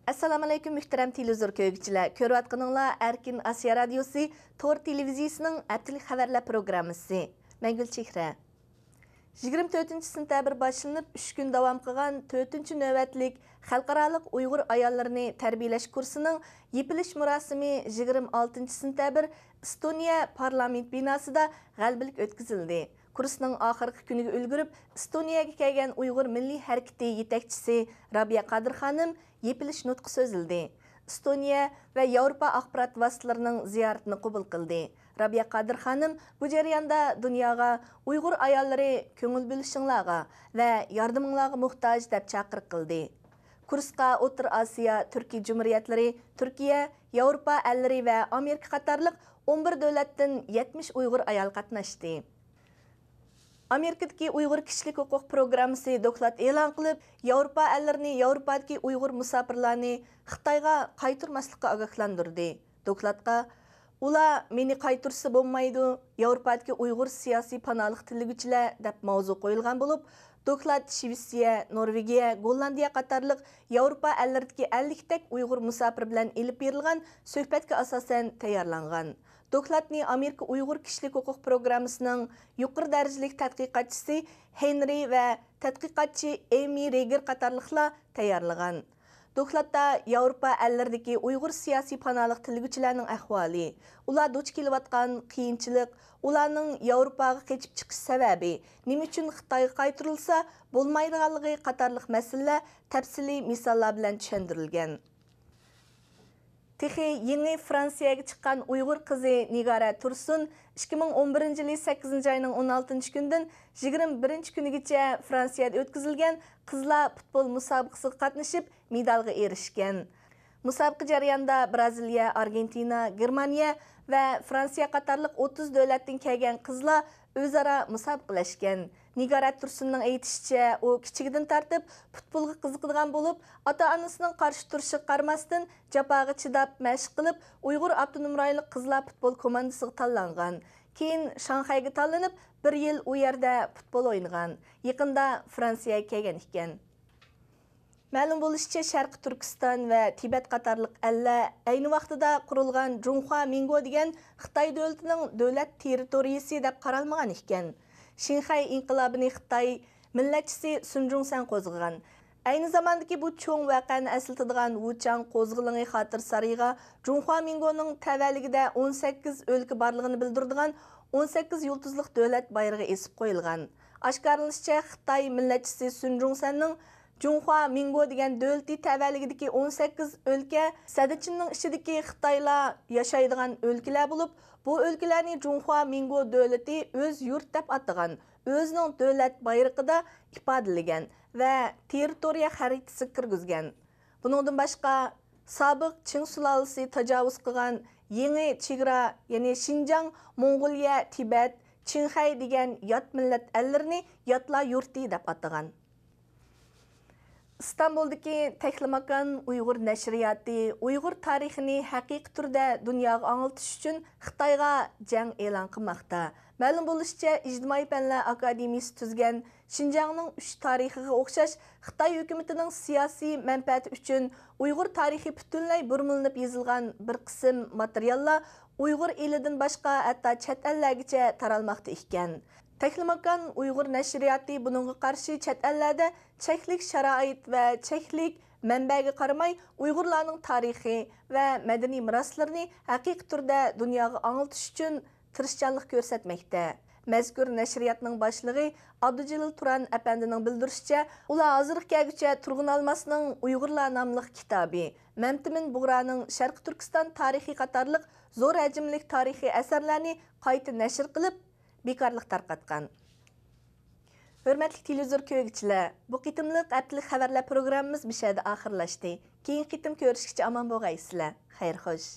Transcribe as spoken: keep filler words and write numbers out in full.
ئەسسالامۇئەلەيكۇم، مۆھتەرەم تېلېۋىزور كۆرگۈچىلەر! كۆرۈۋاتقىنىڭلار ئەركىن ئاسىيا رادىيوسى تور تېلېۋىزىيىسىنىڭ ھەپتىلىك خەۋەرلەر پروگراممىسى. مەن گۈلچېھرە. يىگىرمە تۆتىنچى سېنتەبىر باشلىنىپ، ئۈچ كۈن داۋام قىلغان تۆتىنچى نۆۋەتلىك خەلقئارالىق ئۇيغۇر ئاياللىرىنى تەربىيەلەش كۇرسىنىڭ يېپىلىش مۇراسىمى يىگىرمە ئالتىنچى سېنتەبىر ئىستونىيە پارلامېنت بىناسىدا غەلىبىلىك ئۆتكۈزۈلدى. كۇرسنىڭ ئاخىرقى كۈنىگە ئۈلگۈرۈپ، ئىستونىيەگە كەلگەن ئۇيغۇر مىللىي ھەرىكىتى يېتەكچىسى رابىيە قادىر خانىم يېپىلىش نۇتقى سۆزلىدى. ئىستونىيە ۋە ياۋروپا ئاخبارات ۋاسىتىلىرىنىڭ زىيارىتىنى قوبۇل قىلدى. رابىيە قادىر خانىم بۇ جەرياندا دۇنياغا «ئۇيغۇر ئاياللىرى، كۆڭۈل بۆلۈشۈڭلارغا ۋە ياردىمىڭلارغا موھتاج» دەپ چاقىرىق قىلدى. كۇرسقا ئوتتۇرا ئاسىيا، تۈركىي جۇمھۇرىيەتلىرى، تۈركىيە، ياۋروپا ئەللىرى ۋە ئامېرىكا قاتارلىق ئون بىر دۆلەتتىن يەتمىش ئۇيغۇر ئايال قاتناشتى. ئامېرىكىدىكى ئۇيغۇر كىشىلىك ھوقۇق پروگراممىسى دوكلات ئېلان قىلىپ، ياۋروپا ئەللىرىنى ياۋروپادىكى ئۇيغۇر مۇساپىرلارنى خىتايغا قايتۇرماسلىققا ئاگاھلاندۇردى. دوكلاتقا «ئۇلار مېنى قايتۇرسا بولمايدۇ، ياۋروپادىكى ئۇيغۇر سىياسىي پاناھلىق تىلىگۈچىلەر» دەپ ماۋزۇ قويۇلغان بولۇپ، دوكلات شىۋېتسىيە، نورۋېگىيە، گوللاندىيە قاتارلىق ياۋروپا ئەللىرىدىكى ئەللىكتەك ئۇيغۇر مۇساپىر بىلەن ئېلىپ بېرىلغان سۆھبەتكە ئاساسەن تەييارلانغان. دوكلاتنى ئامېرىكا ئۇيغۇر كىشىلىك ھوقۇق پروگراممىسىنىڭ يۇقىرى دەرىجىلىك تەتقىقاتچىسى ھېنرى ۋە تەتقىقاتچى ئېمى رېگېر قاتارلىقلار تەييارلىغان. دوكلاتتا ياۋروپا ئەللىرىدىكى ئۇيغۇر سىياسىي پاناھلىق تىلىگۈچىلەرنىڭ ئەھۋالى، ئۇلار دۇچ كېلىۋاتقان قىيىنچىلىق، ئۇلارنىڭ ياۋروپاغا قېچىپ چىقىش سەۋەبى، نېمە ئۈچۈن خىتايغا قايتۇرۇلسا بولمايدىغانلىقى قاتارلىق مەسىلىلەر تەپسىلىي مىساللار بىلەن چۈشەندۈرۈلگەن. تېخى يېڭى فرانسىيەگە چىققان ئۇيغۇر قىزى نىگارە تۇرسۇن ئىككى مىڭ ئون بىرىنچى يىلى سەككىزىنچى ئاينىڭ ئون ئالتىنچى كۈنىدىن يىگىرمە بىرىنچى كۈنىگىچە فرانسىيەدە ئۆتكۈزۈلگەن قىزلار پۇتبول مۇسابىقىسىگە قاتنىشىپ، مېدالغا ئېرىشكەن. مۇسابىقە جەريانىدا برازىلىيە، ئارگېنتىنا، گېرمانىيە ۋە فرانسىيە قاتارلىق ئوتتۇز دۆلەتتىن كەلگەن قىزلار ئۆزئارا مۇسابىقىلەشكەن. نىگارە تۇرسۇننىڭ ئېيتىشىچە، ئۇ كىچىكىدىن تارتىپ پۇتبولغا قىزىقىدىغان بولۇپ، ئاتا-ئانىسىنىڭ قارشى تۇرۇشىغا قارىماستىن، جاپاغا چىداپ مەشىق قىلىپ، ئۇيغۇر ئاپتونوم رايونلۇق قىزلار پۇتبول كوماندىسىغا تاللانغان. كېيىن شاڭخەيگە تاللىنىپ، بىر يىل ئۇ يەردە پۇتبول ئوينىغان. يېقىندا فرانسىيەگە كەلگەن ئىكەن. مەلۇم بولۇشىچە، شەرقىي تۈركىستان ۋە تىبەت قاتارلىق ئەللەر ئەينى ۋاقتىدا قۇرۇلغان جۇڭخۇا مىڭگو دېگەن خىتاي دۆلىتىنىڭ دۆلەت تېررىتورىيىسى دەپ قارالمىغان ئىكەن. شىنخەي ئىنقىلابىنى خىتاي مىللەتچىسى سۇن جۇڭسەن قوزغىغان. ئەينى زاماندىكى بۇ چوڭ ۋەقەنى ئەسلىتىدىغان ۋۇچاڭ قوزغىلىڭى خاتىرە سارىيىغا جۇڭخۇا مىڭگونىڭ تەۋەلىكىدە ئون سەككىز ئۆلكە بارلىقىنى بىلدۈرىدىغان ئون سەككىز يۇلتۇزلۇق دۆلەت بايرىقى ئېسىپ قويۇلغان. ئاشكارىلىنىشىچە، خىتاي مىللەتچىسى سۇن جۇڭسەننىڭ جۇڭخۇا مىڭگو دېگەن دۆلىتى تەۋەلىكىدىكى ئون سەككىز ئۆلكە سەددىچىننىڭ ئىچىدىكى خىتايلار ياشايدىغان ئۆلكىلەر بولۇپ، بۇ ئۆلكىلەرنى جۇڭخۇا مىڭگو دۆلىتى ئۆز يۇرت دەپ ئاتىغان، ئۆزىنىڭ دۆلەت بايرىقىدا ئىپادىلىگەن ۋە تېررىتورىيە خەرىتىسىگە كىرگۈزگەن. بۇنىڭدىن باشقا، سابىق چىڭ سۇلالىسى تاجاۋۇز قىلغان يېڭى چېگرا، يەنى شىنجاڭ، موڭغۇلىيە، تىبەت، چىڭخەي دېگەن يات مىللەت ئەللىرىنى ياتلار يۇرتى دەپ ئاتىغان. ئىستانبۇلدىكى تەكلىماكان ئۇيغۇر نەشرىياتى ئۇيغۇر تارىخىنى ھەقىقىي تۈردە دۇنياغا ئاڭلىتىش ئۈچۈن خىتايغا جەڭ ئېلان قىلماقتا. مەلۇم بولۇشىچە، ئىجتىمائىي پەنلەر ئاكادېمىيىسى تۈزگەن شىنجاڭنىڭ ئۈچ تارىخىغا ئوخشاش خىتاي ھۆكۈمىتىنىڭ سىياسىي مەنپەئەتى ئۈچۈن ئۇيغۇر تارىخى پۈتۈنلەي بۇرمىلىنىپ يېزىلغان بىر قىسىم ماتېرىياللار ئۇيغۇر ئېلىدىن باشقا ھەتتا چەت ئەللەرگىچە تارالماقتا ئىكەن. تەكلىماكان ئۇيغۇر نەشرىياتى بۇنىڭغا قارشى چەت ئەللەردە چەكلىك شارائىت ۋە چەكلىك مەنبەگە قارىماي، ئۇيغۇرلارنىڭ تارىخى ۋە مەدەنىي مىراسلىرىنى ھەقىقىي تۈردە دۇنياغا ئاڭلىتىش ئۈچۈن تىرىشچانلىق كۆرسەتمەكتە. مەزكۇر نەشرىياتنىڭ باشلىقى ئابدۇجېلىل تۇران ئەپەندىنىڭ بىلدۈرۈشىچە، ئۇلار ھازىرغا كەلگۈچە تۇرغۇن ئالماسنىڭ ئۇيغۇرلار ناملىق كىتابى، مەمتىمىن بۇغرانىڭ شەرقىي تۈركىستان تارىخى قاتارلىق زور ھەجىملىك تارىخىي ئەسەرلەرنى قايتا نەشر قىلىپ، بىكارلىق تارقاتقان. ھۆرمەتلىك تېلېۋىزور كۆرگۈچىلەر، بۇ قېتىملىق ھەپتىلىك خەۋەرلەر پروگراممىمىز مۇشۇ يەردە ئاخىرلاشتى. كېيىنكى قېتىم كۆرۈشكىچە ئامان بولغايسىلەر. خەير خوش.